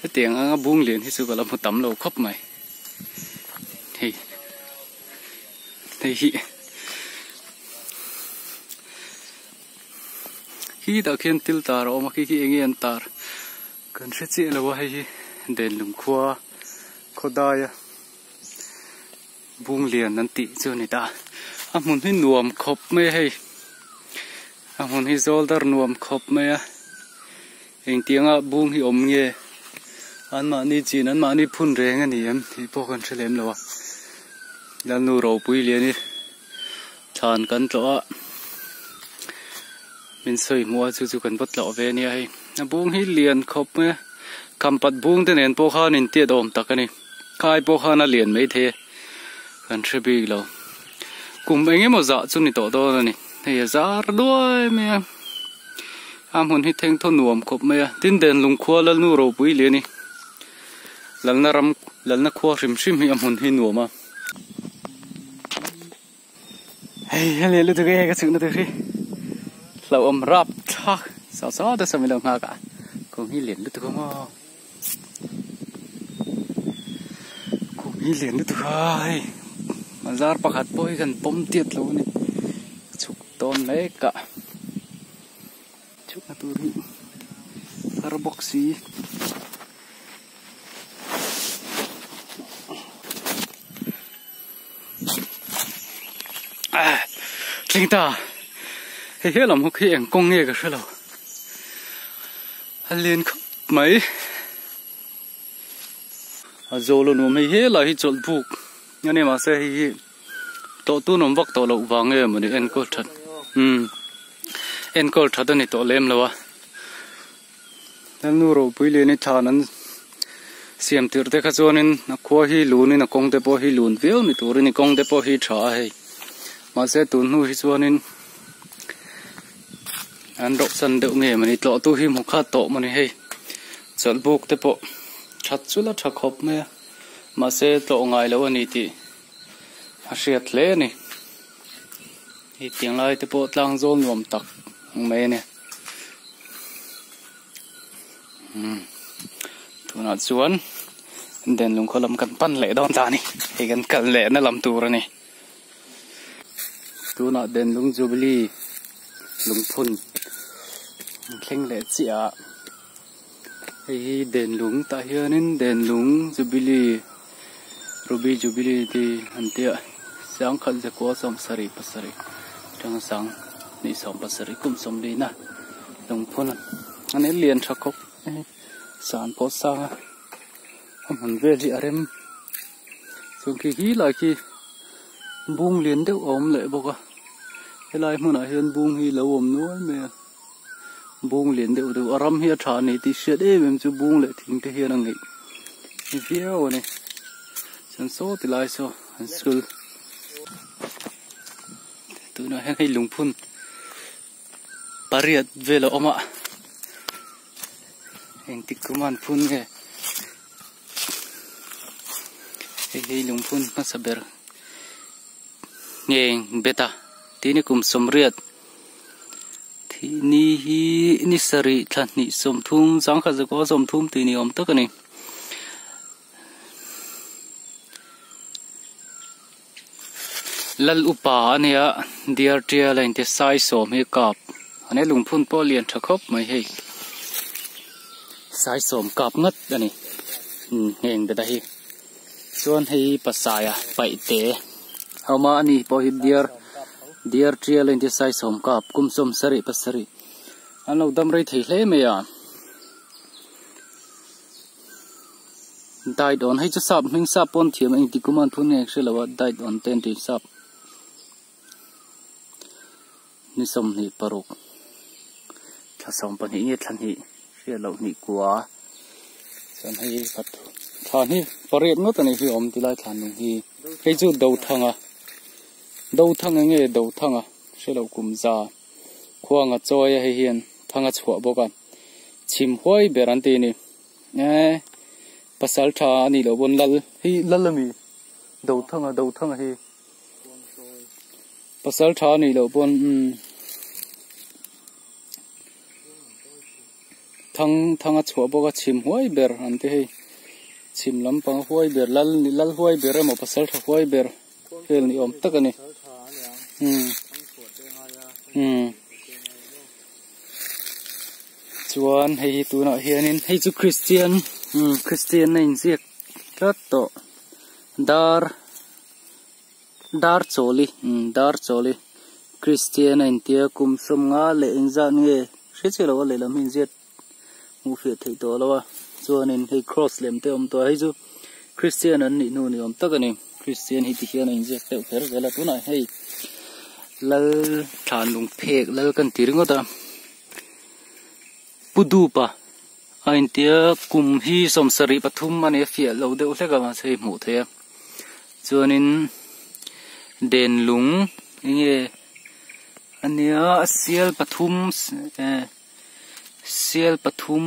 Hetiang anga bung lian hi chu ka la hmu tam lo khawp mai. Hei hei hi khi tah khian thil tar a awm a khi khi eng nge an tar kan hre chiah lo a hei hi Denlung khua khawdaia bung lian an tih chu a ni ta a hmun hi nuam khawp mai a hei a hmun hi zawl dar nuam khawp mai a engtianga bung hi awm nge anmahni chin anmahni phun reng a ni em tih pawh kan hre lem lo a Lalnu ropui lian hi thlan kan tlawh a min sawi hmuh a chu chu kan va tlawh ve ania hei a bung hi lian khawp mai a khampat bung te nen pawh khan intiat awm tak a ni khai pawh khan a lian maithei a kan hre bik lo kum eng emaw zah chu ni tawh dawn a ni hei a zar duai mai a a hmun hi thengthaw nuam khawp mai a tin Denlung khua Lalnu ropui lian hi Lalna ram Lalna khua hrim hrim hi a hmun hi nuam a. Hei heli lutuk e ka chhukna tur hi hlauhawm rap thlak saw saw te sawm ilo nghak a kawng hi lian lutuk a maw kawng hi lian lutuk a hei bazar pakhat pawh hi kan pawm tiat lo a ni chhuk tawn mek a chhukna tur hi har bawk si. Thleng ta hei he lam hawk hi eng kawng nge ka hre lo a lian khawp mai a zawl a nuam hei helai hi chawlh buk a ni mahse hei hi tawh tun awm vak tawh loh vang nge mawni enkawl that umm enkawl that a ni tawh lem lo a. Lalnu ropui lian hi thlan an siam tirh te kha chuanin a khua hi lunin a kawng te pawh hi lun viau ni turin i kawng te pawh hi tha a hei mahse tun hnu hi chuanin an rawh chan deuh nge mawni tlawh tu hi hmu khat tawh mawni hei chawlh buk te pawh that chu la tha khawp mai a mahse tlawh ngai loh a ni tih a hriat hle a ni hei tiang lai te pawh tlang zawl nuam tak mai a ni. Tunah chuan Denlung khaw lam kan pan leh dawn ta a ni hei kan kal leh na lam tur a ni tunah Denlung Jubilee lungphun an thleng leh chiah a hei hi Denlung tah hianin Denlung Jubilee Ruby Jubilee tih an tia sangkhat zakua sawmsarih pasarih atanga sang hnih sawm pasarih kum sawmlina lungphun a ni lian tha khawp mai san pawh sang a a hmun vel hi a rem chuan khi khi lai khi bung lian deuh a awm leh bawk a helai hmunah hian bung hi lo awm nual mai a bung lian deuh deuh a ram hi a tha a ni tih hriat em em chu bung leh thing te hian a ngeih viau a ni chuan saw ti lai saw an sul tunah hian hei lungphun. Pariat vel a awm a engtik kum an phun nge hei hi lungphun hmasa ber nge bet a tin hi kum sawmriat thih ni hi ni sarih thla hnih sawmthum zangkhat zakua sawmthum tih ni awm tak a ni. Lal upa a nia dear tial a inti sai sawm hi kap a nia lungphun pawh a lian tha khawp mai hei sai sawm kap ngat a ni heng beta hi chuan hei pasaia paih te a awm a ani pawh hi dear dear tial a inti sai sawm kap kum sawm sarih pasarih an lo dam rei thei hle mai a. Diet on hei chu sap hming sap pawn thiam a engti kum an phun nge ka hre lo a diet on te an ti sap ni sawmhnih paruk thla sawmpahnih nge thla hnih hriat loh hnih kua chuan hei thla hi pariat ngawt a nih hi awm tilai thla nung hi hei chu Dothanga Dothanga nge Dothanga hre loh kum za khuanga chawi a hei hian thanga chhuah bawk a chhim huai ber an ti a ni. Eee pasal tha a nih loh pawn lal hi lal a mi Dothanga Dothanga hi pasal tha a nih loh pawn umm. thang thang a chhuah bawk a chhim huai ber an ti hei chhim lampang huai ber lal lal huai ber emaw pasal tha huai ber vel ni awm tak a ni umm umm chuan hei hi tunah hianin hei chu kristian umm kristian a inziak tlat tawh dar dar chawli umm dar chawli kristian a intia kum sawmnga leh engzat nge hre chiah lo a lehlam hi inziak hmuh fiah theih tawh lo a chuanin hei cross lem te a awm tawh a hei chu kristian an nih hnu ni awm tak a ni kristian hi ti hian a inziak deuh kher zel a tunah hei lal thlan lung phek lal kan ti ringawt a pu dupa a intia kum hi sawmsarih pathum a ni a fiah lo deuh hlek a mahse hei hmuh theih a chuanin den lung eng nge a nia a sial pathum eh. Sial pathum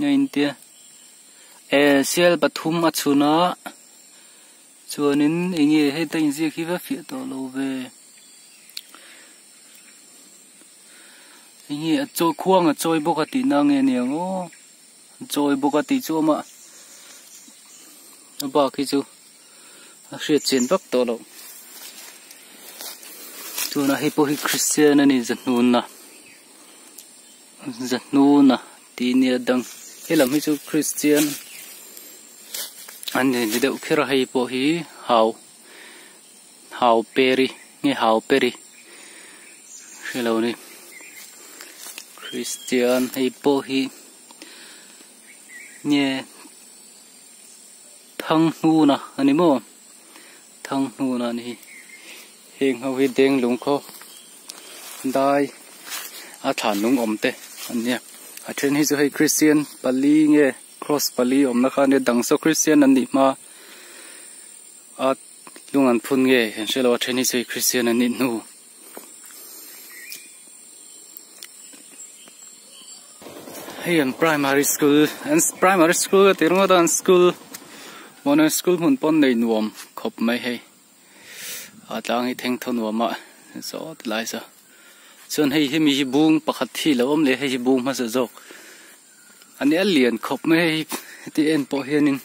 a intia eh sial pathum a chhun a chuanin eng nge heta inziak hi va fiah tawh lo ve eng nge a chawi khuang a chawi bawk a tihna nge aniang aw a chawi bawk a tih chu a awm a a bak hi chu a hriat chian vak tawh loh tunah hei pawh hi kristian a ni zahnuna. Zahnuna tih nia dang helam hi chu Christian an ni deuh kher a hei pawh hi hau hau peri nge hau peri hrelo ni Christian hei pawh hi nge Thanghnuna a ni maw Thanghnuna a ni hi heng ho hi denglung khaw dai a thlan lung awm te an nia a then hi chu hei Christian pali nge cross pali awmna kha ania dang saw Christian an nih hma a lung an phun nge an hre lo a then hi chu hei Christian an nih hnu. Hei an primary school an primary school ka ti ringawt a an school mahni school hmun pawn nei nuam khawp mai hei a tlang hi theng thaw nuam a saw ti lai saw chuan hei hemi hi bung pakhat hi lo awm leh hei hi bung hmasa zawk a nia lian khawp mai hei heti en pawh hianin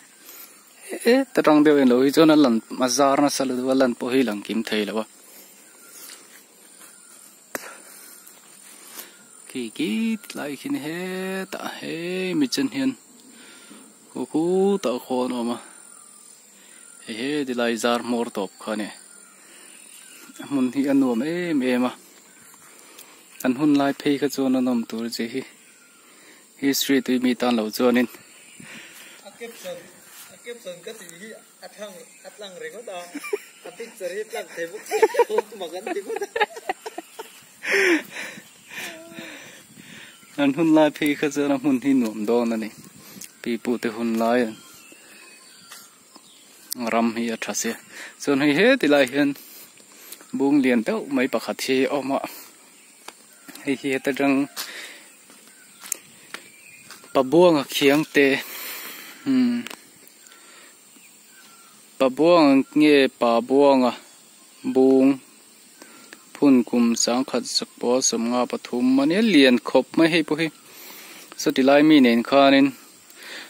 heta tang deuh en loh hi chuan a lan a zar nasa lutuk a lan pawh hi lang kim thei lo a. Khi khi tlai khi ni hetah hei mi chen hian khu khutah khawn a awm a hei he ti lai zar hmawr tawp kha a ni a hmun hi a nuam em em a an hun lai phei kha chuan a nawm tur che hi history tui mi tan lo chuanin. A caption a caption ka tih hi A thlang a tlang ringawt a, a picture hi tlang thei bawk si lo mak an ti ngawt a. An hun lai phei kha chuan a hmun hi nuam dawn a ni. Pi pu te hun lai ram hi a tha sia. Chuan hei heti lai hian bung lian deuh mai pakhat hi a awm a. Hei hi heta tang Pabuanga khiang te umm. Pabuanga nge Pabuanga bung phun kum sangkhat sakpua sawmnga pathum a nia lian khawp mai hei pawh hi sawti lai mi nen khanin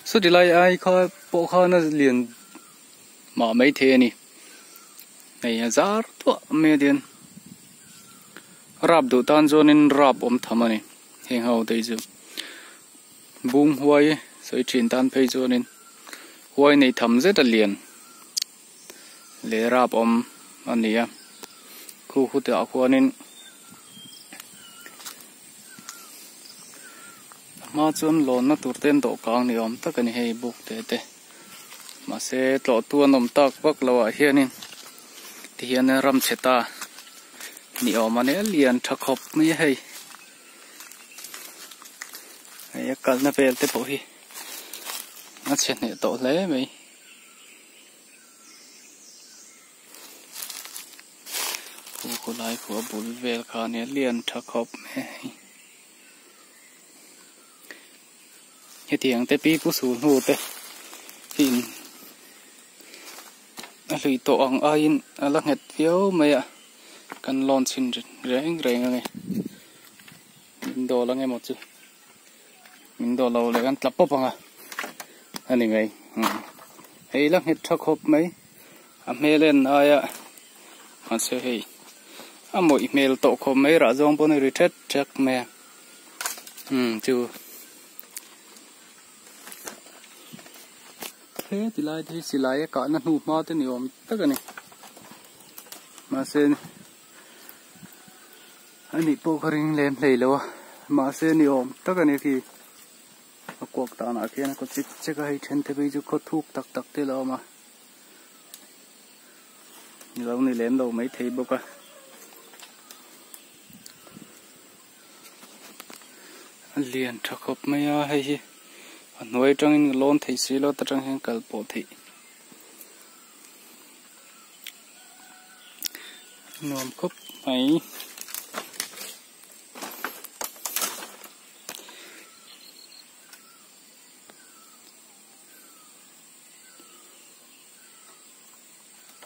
sawti lai ai kha pawh khan a lian mah maithei a ni hei a zar thuah mai a dian rap duh tan chuanin rap awm tham a ni heng ho te hi chu. Bung huai sawi thin tan phei chuanin huai nei tham zet a lian leh rap awm a ni a khu khutah khuanin a hma chuan lawnna tur te an dawh kang ni awm tak a ni hei buk te te mahse tlawh tu an awm tak vak loh ah hianin tihian ram chhe ta ni awm a nia lian tha khawp mai a hei. Hei a kalna vel te pawh hi a chhe hneh tawh hle mai. Khu khawlai khu a bul vel kha a nia lian tha khawp mai a hei. Hetiang te pi pu sul hnu te hi in a hlui tawh ang aiin a la nghet viau mai a kan lawn chhin reng reng a ni. Min dawl ang emaw chu. Min dawh lo leh kan tla pawp ang a a ni mai. Hei la nghet tha khawp mai a hmel en aia mahse hei a mawih hmel tawh khawp mai rah zawng pawn a ri thet thet mai a umm chu he ti lai te hi silai a kahna hnu hma te ni awm tak a ni mahse a nih pawh ka ring lem hlei lo a mahse ni awm tak a ni khi a kuak danah khian a kaw chik chek a hei then te phei chu khaw thuk tak tak te la awm a ni lo ni lem lo maithei bawk a. A lian tha khawp mai a hei hi a hnuai atangin lawn theih si lo ta tang hian kal pawh theih nuam khawp mai.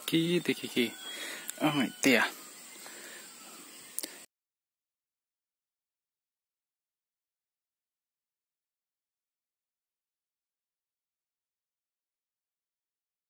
Khi te khi khi a ngaih te a.